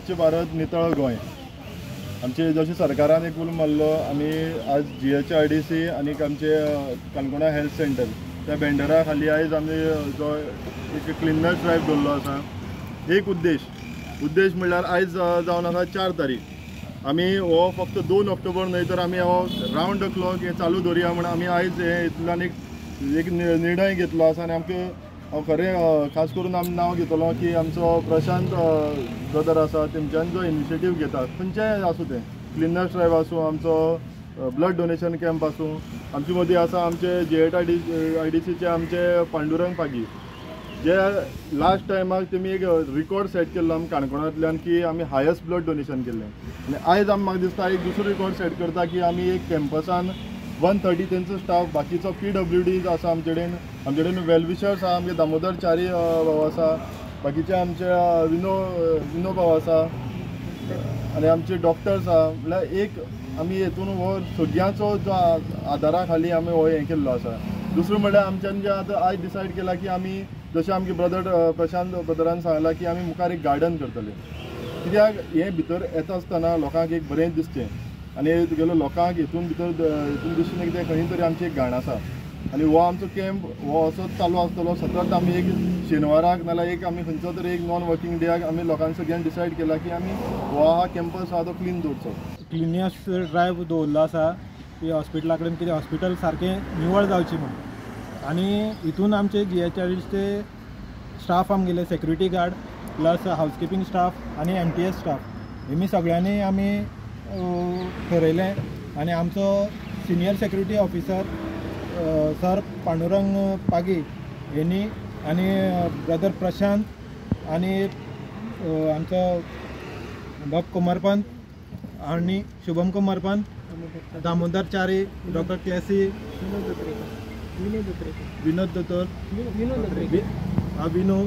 स्वच्छ भारत नितळ गोंय। आमचे जशें सरकारान एक उलो मारलो, आमी आज GHRDC आनी आमचे काणकोणा हेल्थ सेंटर त्या बँडरा खाली आयज आमी जो एक क्लिननेस ड्रायव्ह दवरलो आसा। एक उद्देश म्हणल्यार आयज जावन आसा 4 तारीख, आमी हो फक्त 2 ऑक्टोबर न्हय तर आमी हो रावंड the clock हें चालू दवरुया म्हूण आमी आयज हे हितूंतल्यान एक निर्णय घेतलो आसा। आनी आमकां हांव खरें खास करून आमी नांव घेतलो की आमचो प्रशांत ब्रदर आसा, तेमच्यान जो इनिशिएटीव घेता खंयचेय आसूं, तें क्लिननेस ड्रायव्ह आसूं, आमचो ब्लड डोनेशन कॅम्प आसूं, आमचे मदीं आसा आमचे GHRDCचे आमचे पांडुरंग पागी, जे लास्ट टायमाक तेमी एक रिकॉर्ड सेट केल्लो आमी काणकोणांतल्यान की आमी हायस्ट ब्लड डोनेशन केल्लें। आनी आयज आमी म्हाका दिसता एक दुसरो रिकॉर्ड सेट करता की आमी एक कॅम्पसान 130 तेंचो स्टाफ, बाकीचो PWD आसा आमचे कडेन, आमचे कडेन वेलविशर्स आसा, आमगे दामोदर च्यारी भाव आसा, बाकीचे आमचे विनो भाव आसा आनी आमचे डॉक्टर्स आसा। म्हणल्यार एक आमी हेतून हो सगळ्यांचो जो आदारा खाली आमी हो हें केल्लो आसा। दुसरें म्हणल्यार आमच्यान जें आतां आयज डिसायड केलां की आमी जशें आमगे ब्रदर प्रशांत ब्रदरान सांगलां की आमी मुखार एक गार्डन करतले, कित्याक हें भितर येता आसतना लोकांक एक बरें दिसचें आनी तुगेलो लोकांक हितून भितर हितून दिसचें कितें खंय तरी आमची एक घाण आसा। आनी हो आमचो कॅम्प हो असोच चालू आसतलो सतत। आमी एक शेनवाराक नाजाल्यार एक आमी खंयचो तरी एक नॉन वर्किंग डेयाक आमी लोकांक सगळ्यांक डिसायड केला की आमी हो आहा कॅम्पस आहा तो क्लीन दवरचो। क्लिनियस ड्रायव्ह दवरलो आसा की हॉस्पिटला कडेन, कितें हॉस्पिटल सारकें निवळ जावचें म्हूण। आनी हितून आमचे GHRDCचे स्टाफ आमगेले security guard plus housekeeping staff आनी MTS staff हेमी सगळ्यांनी आमी ठरयलें। आनी आमचो senior security officer sir Pandurang Pagi हेणी आनी ब्रदर प्रशांत आनी आमचो डॉ कुमारपंत आनी शुभम कुमारपंत, दामोदर च्यारी, डॉक्टर क्लेसी, विनोद दोतोर, विनू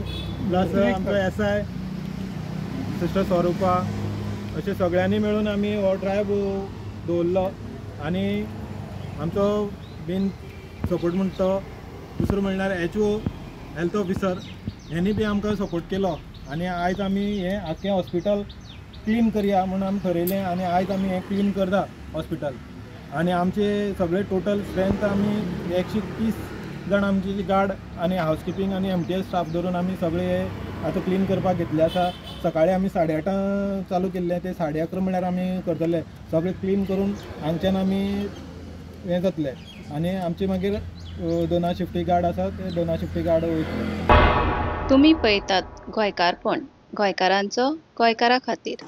प्लस आमचो SI sister Swarupa, अशें सगळ्यांनी मेळून आमी हो ड्रायव्ह दवरलो। आनी आमचो मेन सपोर्ट म्हणटा तो दुसरो म्हणल्यार HO health officer हेणी बी आमकां सपोर्ट केलो। आनी आयज आमी हें आख्खें हॉस्पिटल क्लीन करया म्हूण आमी ठरयलें आनी आयज आमी हें क्लीन करता हॉस्पिटल। आनी आमचे सगळे टोटल स्ट्रेंथ आमी 130 जाण आमची गार्ड आनी हावसकिपींग आनी MTS staff धरून आमी सगळे आतां क्लीन करपाक घेतले आसा। सकाळी आमी 8:30 चालू केल्लें, ते 11:30 म्हणल्यार आमी करतले सगळें क्लीन करून हांगच्यान आमी हें जातलें। आनी आमचे मागीर 2 शिफ्टी गार्ड आसा, ते 2 शिफ्टी गार्ड वयतले। तुमी पळयतात गोंयकारपण, गोंयकारांचो गोंयकारा खातीर।